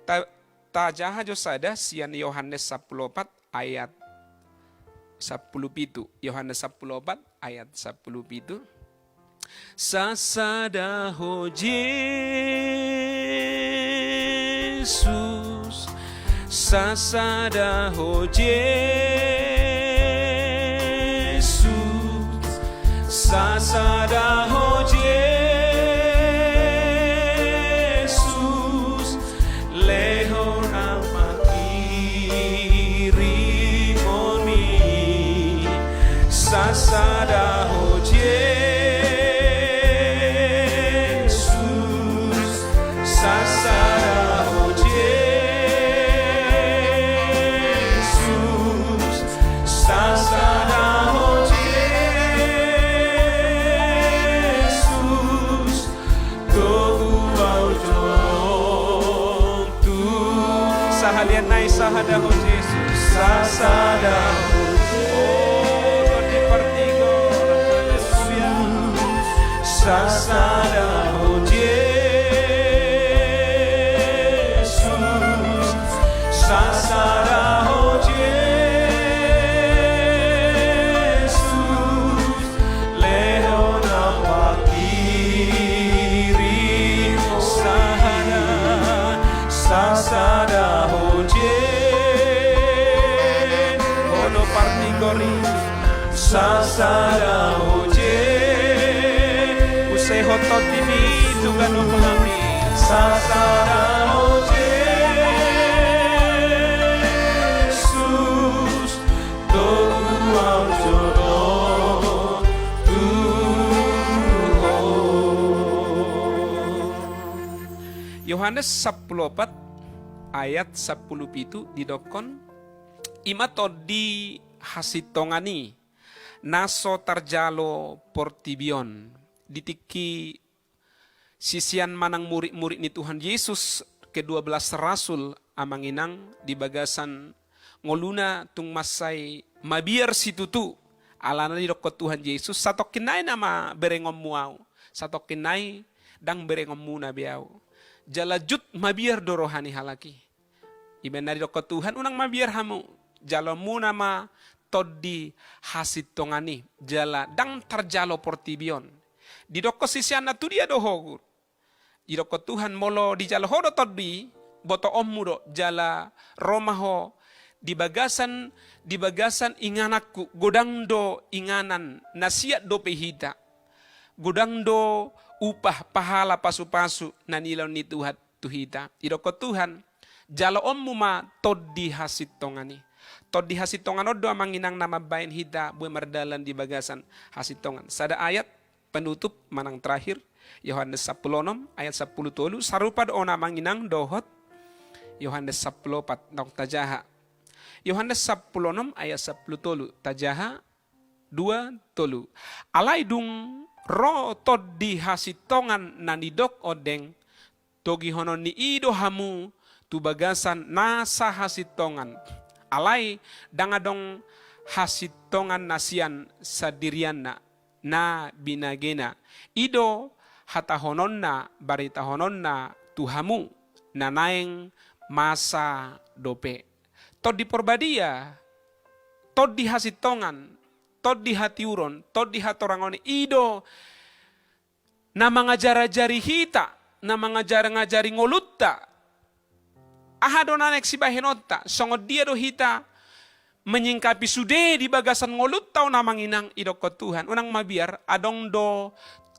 ta-, tajaha jo sada sian Yohanes sampulu opat ayat sampulu pitu. Yohanes sampulu opat ayat sampulu pitu. Sasada ho Jesus, sasada ho Jesus, sasada ho Jesus, lehon na panghirimon i. Sasada ho Jesus, sasada ho Jesus, sasada ho Jesus, togu au jolom tu. Sahalian nai sasada ho Jesus. Sasada ho. O, di partigor. Sasada ho Jesus. Sasada ho Jesus. Lehon na panghirimon. Sasada, sasada ho Jesus. O, do partigor i. Sasada ho Jesus. Use ho Tondi i tu ganup hami. Sasada ho Jesus. Togu au jolom tu Ho. Yohanes sampulu opat ayat sampulu pitu didokkon, i ma tondi hasintongan i, Na so tarjalo portibi on. Di tingki sisean manang murid-murid ni Tuhan Yesus, kedua belas rasul, amang inang, di bagasan ngoluna tung mansai mabiar situtu, alana didokkon Tuhan Yesus, satongkin nai nama berengonmu au, satongkin nai ndang berengonmuna be au. Jala jut mabiar do roha ni halak i. Ibaen na didokkon Tuhan, unang mabiar hamu, jaloonmuna ma tondi hasintongan i, jala ndang tarjalo portibi on. Didokkon siseanna, tudia do ho Guru? Didokkon Tuhan, molo dijalo ho do tondi, botoonmu do, jala ro ma ho di bagasan, di bagasan ingananku, godang do inganan, na siat dope hita. Godang do upah pahala pasupasu na nilehon ni Tuhan tu hita. Didokkon Tuhan, jaloonmu ma tondi hasintongan i. Tondi hasintongan on do amang inang na mambaen hita boi mardalan di bagasan hasintongan. Sada ayat penutup manang terakhir, Yohanes sampulu onom ayat sampulu tolu, sarupa do on amang inang dohot Yohanes sampulu opat, naung tajaha. Yohanes sampulu onom ayat sampulu tolu, tajaha, dua, tolu. Alai dung ro tondi hasintongan na nidok ondeng, togihononni i do hamu tu bagasan nasa hasintongan. Alai ndang adong hasintongan na sian sandirianna, na binagena. I do hatahononna, baritahononna tu hamu, na naeng masa dope. Tondi Porbadia, tondi hasintongan, tondi hatiuron, tondi hatorangon i do na mangajar-ajari hita, na mangajar-ajari ngolunta. Aha do na naeng sibahenonta, songon dia do hita menyingkapi sude di bagasan ngolunta on amang inang? Didokkon Tuhan, unang mabiar, adong do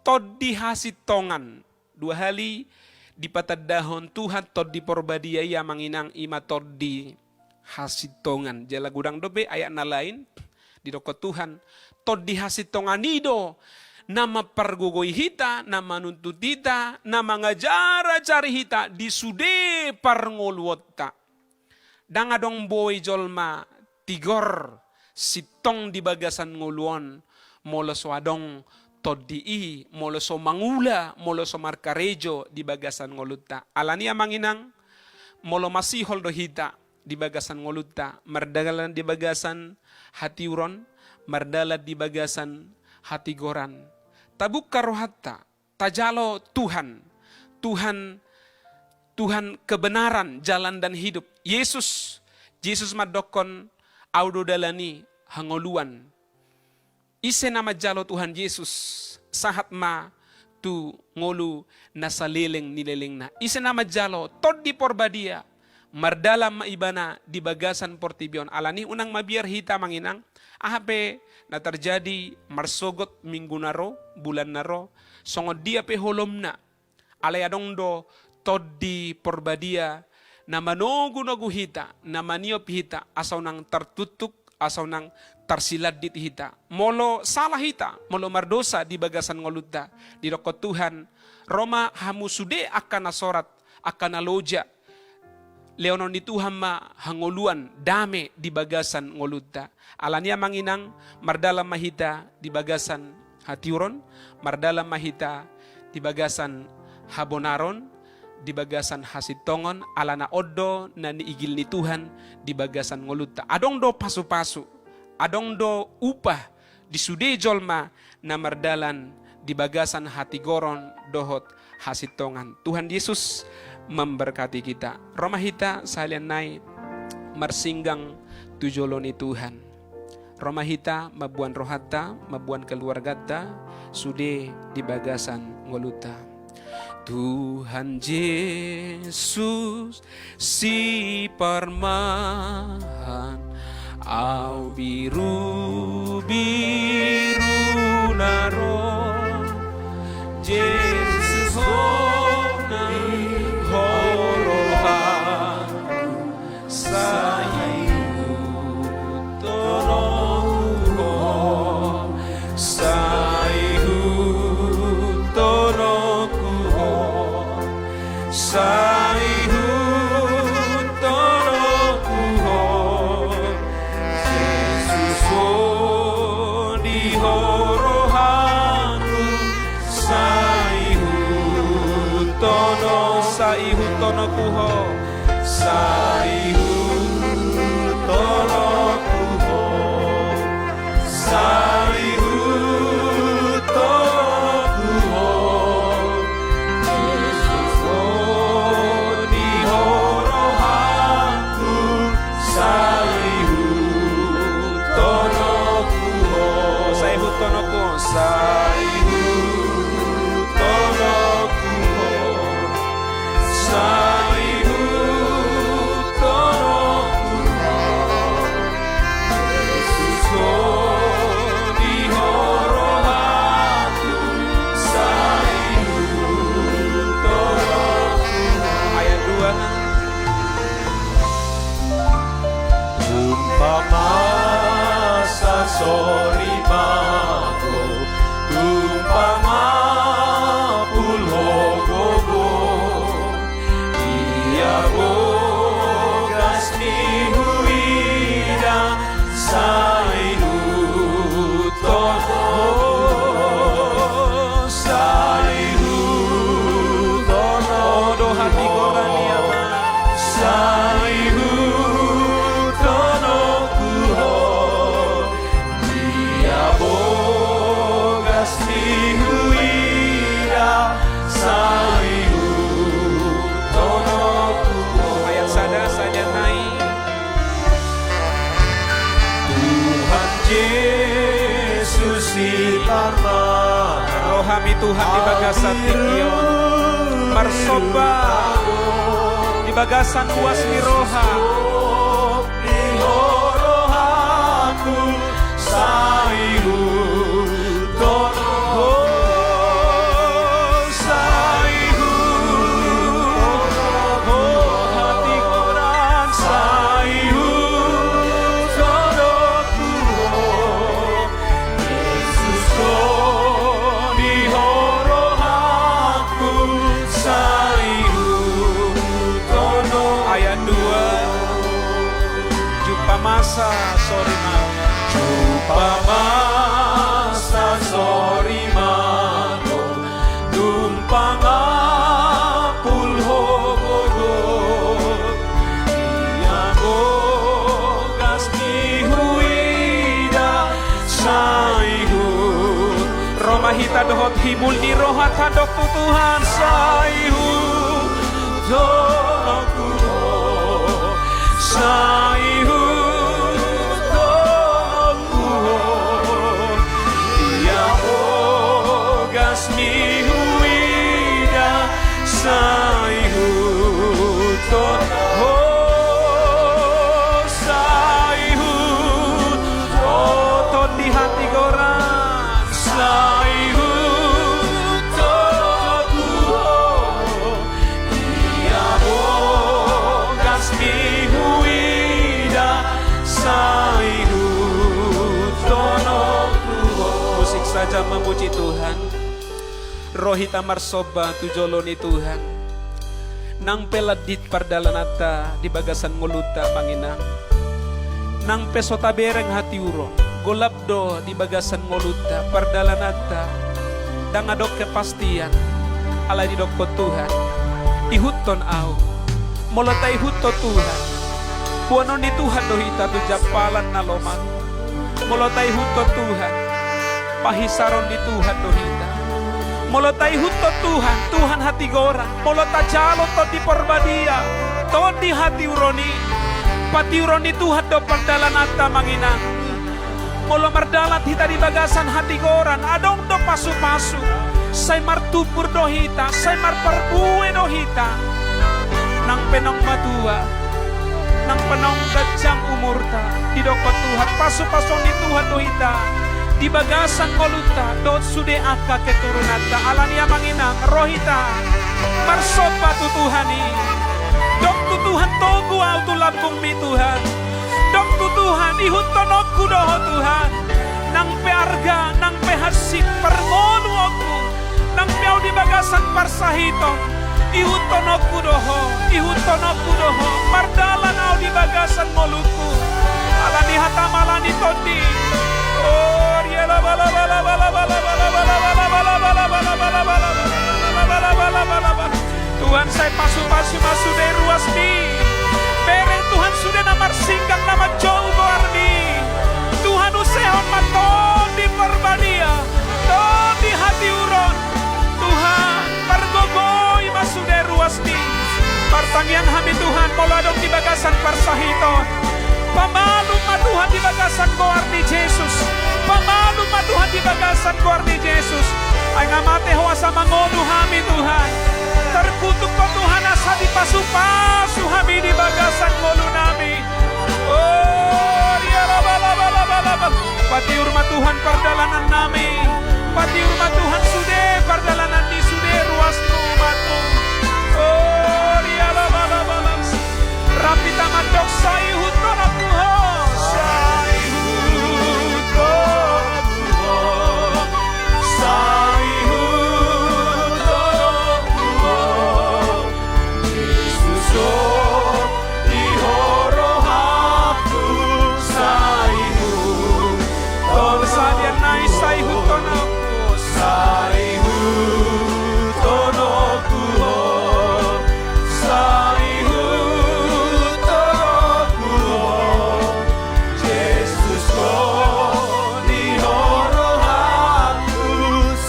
tondi hasintongan. Dua hali dipatandahon Tuhan tondi Porbadia i amang inang, i ma tondi hasintongan. Jala godang dope ayat na lain, didokkon Tuhan, tondi hasintongan i do na mampargogoi hita, na manuntut hita, na mangajar-ajari hita di sude parngoluonta. Ndang adong boi jolma tigor sintong di bagasan ngolu on, molo so adong tondi i, molo so mangula, molo so markarejo di bagasan ngolunta. Alani amang inang, molo masihol do hita di bagasan ngolunta, mardalan di bagasan hatiuron, mardalan di bagasan hatigoran, tabungka rohanta, tajalo Tuhan, Tuhan, Tuhan kebenaran, jalan dan hidup. Yesus, Yesus mandokkon, au do dalan i, hangoluan. Ise na manjalo Tuhan Yesus, sahat ma tu ngolu na saleleng ni lelengna. Ise na manjalo Tondi Porbadia, mardalan ma ibana di bagasan portibi on. Alani unang mabiar hita amang inang, aha pe na tarjadi marsogot minggu na ro, bulan na ro, songon dia pe holomna. Alai adong do Tondi Porbadia na manogunogu hita, na maniop hita, asa unang tartuktuk, asa unang tarsilandit hita. Molo sala hita, molo mardosa di bagasan ngolunta, didokkon Tuhan, ro ma hamu sude angka na sorat, angka na loja, lehonon ni Tuhan ma hangoluan, dame di bagasan ngolunta. Alani amang inang, mardalan ma hita di bagasan hatiuron, mardalan ma hita di bagasan habonaron, di bagasan hasintongon, alana on do na niigil ni Tuhan di bagasan ngolunta. Adong do pasupasu, adong do upah di sude jolma na mardalan di bagasan hatigoron dohot hasintongan. Tuhan Yesus memberkati kita. Ro ma hita sahalian nai marsinggang tu jolo ni Tuhan. Ro ma hita mamboan rohanta, mamboan keluarganta, sude di bagasan ngolunta. Tuhan Yesus, Siparmahan, au birubiru na ro, Jesus ho na, ho rohangku, sai ihuthononku ho, sai ihuthononku ho. Sai ihuthononku ho, Jesus ho di Sai ihuthononku ho, sai ihuthononku ho, Jesus ho di ho rohangku, sai ihuthononku ho, sai ihuthononku ho, sai ihuthononku ho. Sai ihuthononku ho, Jesus ho di ho rohangku, sai ihuthononku ho. Ayat dua. Tumpak ma sasorimanho, tumpak ma pulhogogo. Ia bogas ni huida, sai ihuthononku ho, sai ihuthononku ho. Ho do hatigoran i, Ama. Sai ihuthononku ho. Ia bogas ni huida, sai ihuthononku ho. Ayat sada, sada nai. Tuhan Jesus i parmarga. Rohami Tuhan di bagasan tingki on. Marsomba di bagasan huas ni roha. Di ho rohangku, sai ihuthononku ho, sai ihuthononku ho, hatigoran, sai ihuthononku ho. Jesus ho di ho rohangku, sai ihuthononku ho. Ayat dua. Jumpa ma sasorimanho. Jumpa ma sasorimanho, tumpak ma pulhogogo. Ia bogas ni huida, sai ihuthononku ho. Ro ma hita dohot himul ni roha tadok tu Tuhan, sai ihuthononku ho, sai ihuthononku ho. Ia bogas ni huida, sai ihuthononku ho, sai ihuthononku ho. Tondi hatigoran, sai ihuthononku ho. Ia bogas ni huida, sai ihuthononku ho. Musik saja memuji Tuhan. Ro hita marsomba tu jolo ni Tuhan. Nang pe landit pardalananta di bagasan ngolunta, Amang Inang. Nang pe so tabereng hatiuron, golap do di bagasan ngolunta, pardalananta, ndang adong kepastian. Alai didokkon Tuhan, ihuthon ahu. Molo taihuthon Tuhan, boanon ni Tuhan do hita tu jampalan na lomak. Molo taihuthon Tuhan, pahisaron ni Tuhan do hita. Molo taihuthon Tuhan, Tuhan hatigoran. Molo tajalo Tondi Parbadia, tondi hatiuron i, patiuron ni Tuhan do pardalananta, Amang Inang. Molo mardalan hita di bagasan hatigoran, adong do pasupasu, sai martumbur do hita, sai marparbue do hita. Nang pe naung matua, nang pe naung ganjang umurta, didokkon Tuhan, pasupasuon ni Tuhan do hita di bagasan ngolunta dohot sude angka keturunanta. Alani i, Amang Inang, ro hita marsomba tu Tuhan i. Dok tu Tuhan, togu ahu tu lambungmi, Tuhan. Dok tu Tuhan, ihuthononku do Ho, Tuhan. Nang pe arga, nang pe hansit, parngoluonku, nang pe ahu di bagasan parsahiton, ihuthononku do Ho, ihuthononku do Ho. Mardalan ahu di bagasan ngolungku. Alani hataM, alani tondi. Oh, riala bala bala bala bala bala bala bala bala bala bala bala bala bala bala bala bala bala bala bala. Tu Tuhan, sai pasu-pasu ma sude ruasmi. Bereng Tuhan sude na marsinggang na manjou goarmi. Tuhan, usehon ma Tondi Parbadia, Tondi hatiuron. Tuhan, pargogoi ma sude ruasmi. Martangiang hami Tuhan, molo adong di bagasan parsahiton, pamalum ma Tuhan di bagasan goar ni Jesus. Pamalum ma Tuhan di bagasan goar ni Jesus. Ai nga mate ho asa mangolu hami Tuhan. Tarkutuk ho Tuhan asa dipasu-pasu hami di bagasan ngolu nami. Oh, ria laba laba laba laba. Patiur ma Tuhan pardalanan nami. Patiur ma Tuhan sude pardalanan ni sude ruas ni umatmu. Oh, ria laba laba laba. Rap hita mandok: Saihuthononku ho. Saihuthononku ho. Saihuthononku ho. Jesus ho, di ho rohangku, saihuthononku. Sahalian nai saihuthononku. Saihuthononku ho. Saihuthononku ho. Jesus ho, di ho rohangku,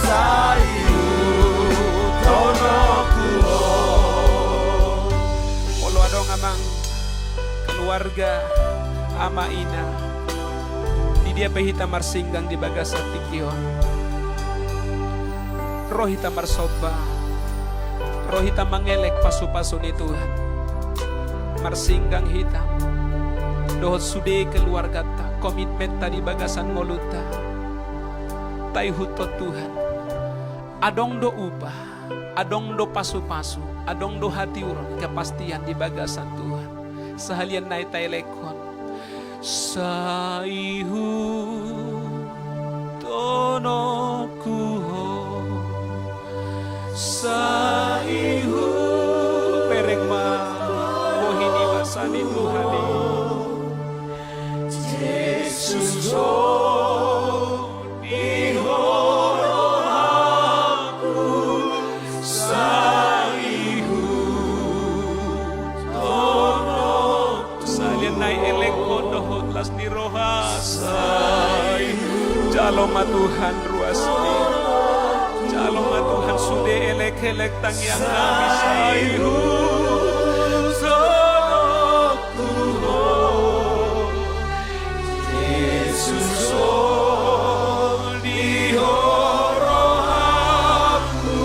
saihuthononku ho. Molo adong amang, keluarga, ama ina, di dia pe hita marsinggang di bagasan tingki on, ro hita marsomba, ro hita mangelek pasu-pasu ni Tuhan. Marsinggang hita dohot sude keluarganta, komitmenta di bagasan ngolunta. Taihuthon Tuhan. Adong do upah, adong do pasu-pasu, adong do hatiuron, kepastian di bagasan Tuhan. Sahalian nai taelekhon: Saihuthononku ho. Saihu. Bereng ma bohi ni basa ni Tuhan i. Jesus ho, di ho rohangku, saihuthononku. Sahalian nai elekhon dohot las ni roha. Sai. Jalo ma Tuhan ruasmi. Jalo ma Tuhan sude elek-elek tangiang nami. Saihuthononku ho. Jesus ho, di ho rohangku,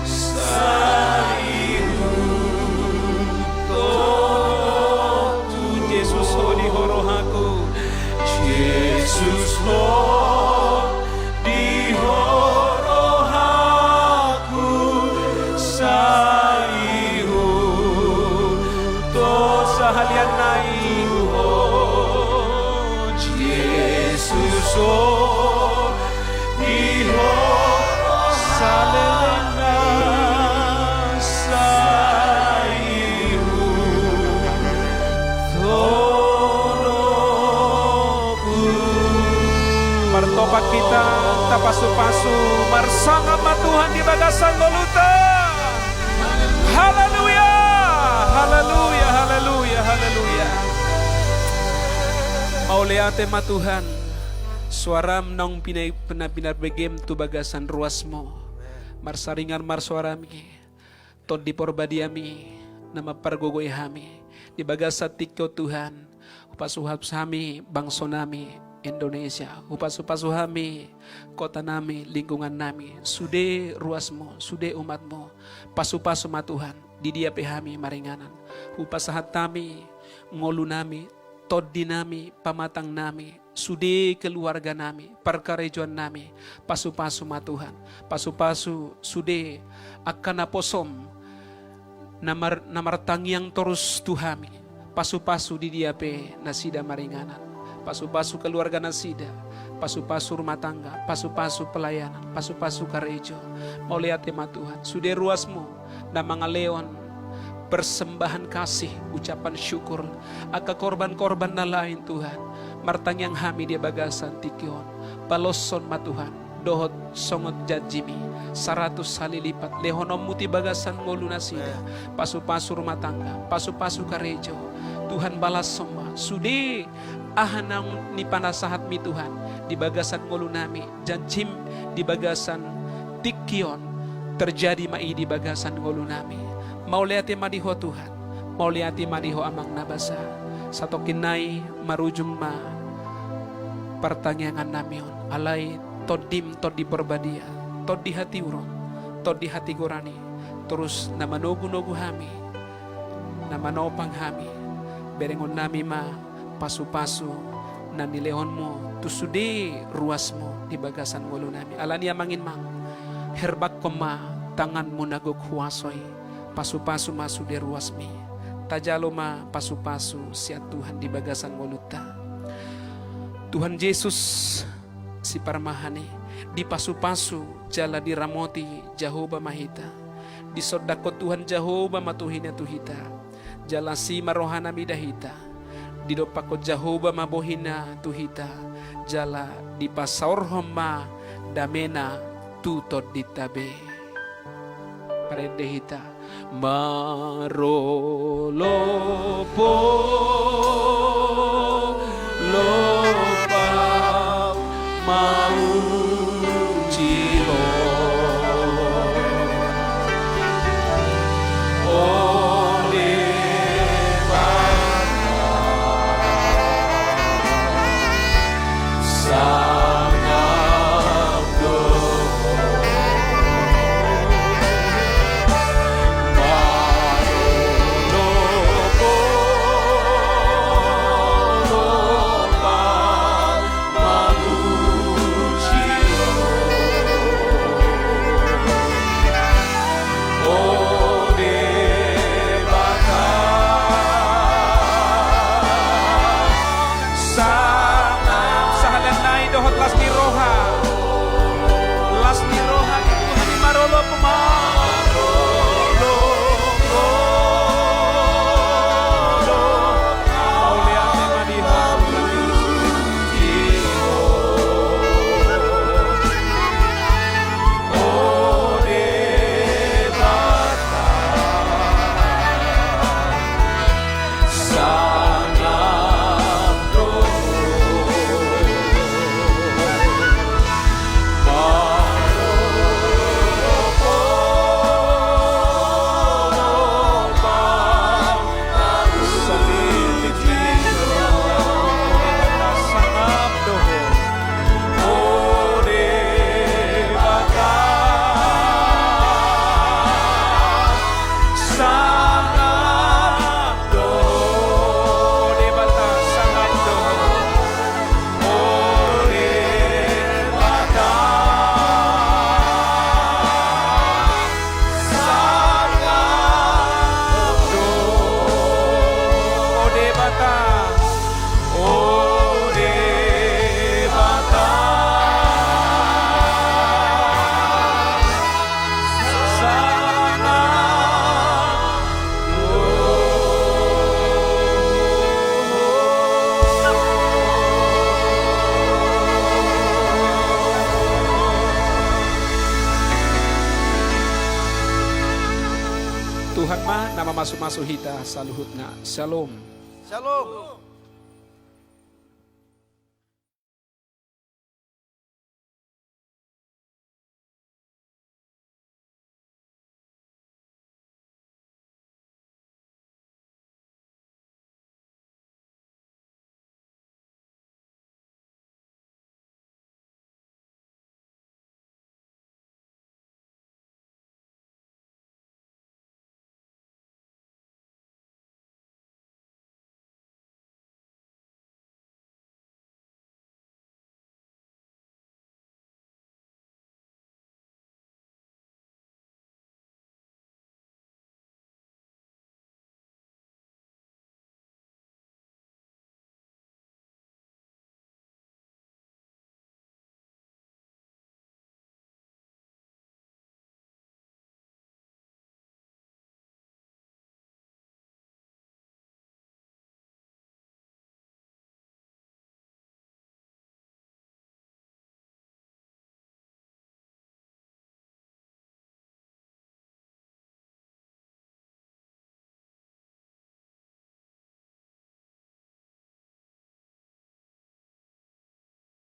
saihuthononku. Jesus ho, di ho rohangku. Jesus ho, di ho rohangku, saihuthononku. Sahalian nai. Jesus ho, di ho rohangku, saihuthononku. Martopak hita, tapasu-pasu, marsangap ma Tuhan di bagasan ngolunta. Haleluya, haleluya, haleluya, haleluya. Mauliate ma Tuhan, suaram naung pina-, pina-, pinarbegem tu bagasan ruasmu. Marsaringar ma suarami. Tondi Parbadiami na mampargogoi hami di bagasan tingki on Tuhan. Hupasu-pasu hami bangso nami Indonesia, hupasu-pasu hami kota nami, lingkungan nami, sude ruasmu, sude umatmu. Pasu-pasu ma Tuhan, di dia pe hami maringanan. Hupasahat hami ngolu nami, tondi nami, pamatang nami, sude keluarga nami, parkarejoan nami, pasu-pasu ma Tuhan, pasu-pasu sude angka naposom na mar-, na martangiang torus tu hami, pasu-pasu di dia pe nasida maringanan, pasu-pasu keluarga nasida, pasu-pasu rumah tangga, pasu-pasu pelayanan, pasu-pasu karejo. Mauliate ma Tuhan, sude ruasmu na mangalehon persembahan kasih, ucapan syukur, angka korban-korban na lain, Tuhan. Martangiang hami di bagasan tingki on. Baloshon ma, Tuhan, dohot songon janjimi, saratus hali lipat lehononmu di bagasan ngolu nasida. Pasu-pasu rumah tangga, pasu-pasu karejo. Tuhan, balashon ma sude aha naung nipanasahatmi, Tuhan, di bagasan ngolunami, janjim di bagasan tingki on, terjadi ma i di bagasan ngolunami. Mauliate ma di Ho, Tuhan. Mauliate ma di Ho, Amang na basa. Satongkin nai marujung ma partangiangannami on. Alai Tondim, Tondi Parbadia, Tondi hatiuron, Tondi hatigoran i, torus na manogu-nogu hami, na manopang hami. Berengonnami ma pasu-pasu na nilehonmu tu sude ruasmu di bagasan ngolunami. Alani i, Amang Inang, herbanghon ma tanganmu na gok huaso i, pasu-pasu ma sude ruasmi. Tajalo ma pasu-pasu sian Tuhan di bagasan ngolunta. Tuhan Jesus, Siparmahan i, dipasu-pasu jala diramoti Jahowa ma hita. Disondangkon Tuhan Jahowa ma tohina tu hita, jala asi ma rohana mida hita. Didompakkon Jahowa ma bohina tu hita, jala dipasaorhon ma damena tu tondinta be. Parende hita. Marolopolop au mamuji Ho, o Debata, sangap do Ho. Marolopolop au mamuji Ho, o Debata, sangap. Sahalian nai dohot las ni roha. Las ni roha di Tuhan i marolopolop. Mauliate ma di Ho. O Debata, sangap do Ho. Marolopolop au, sangap do Ho. O Debata, sangap do Ho. O Debata, sangap do Ho. O Debata, sangap do Ho. O Debata, o Debata, sangap do Ho. Tuhan ma na mamasu-masu hita saluhutna. Syalom. Syalom.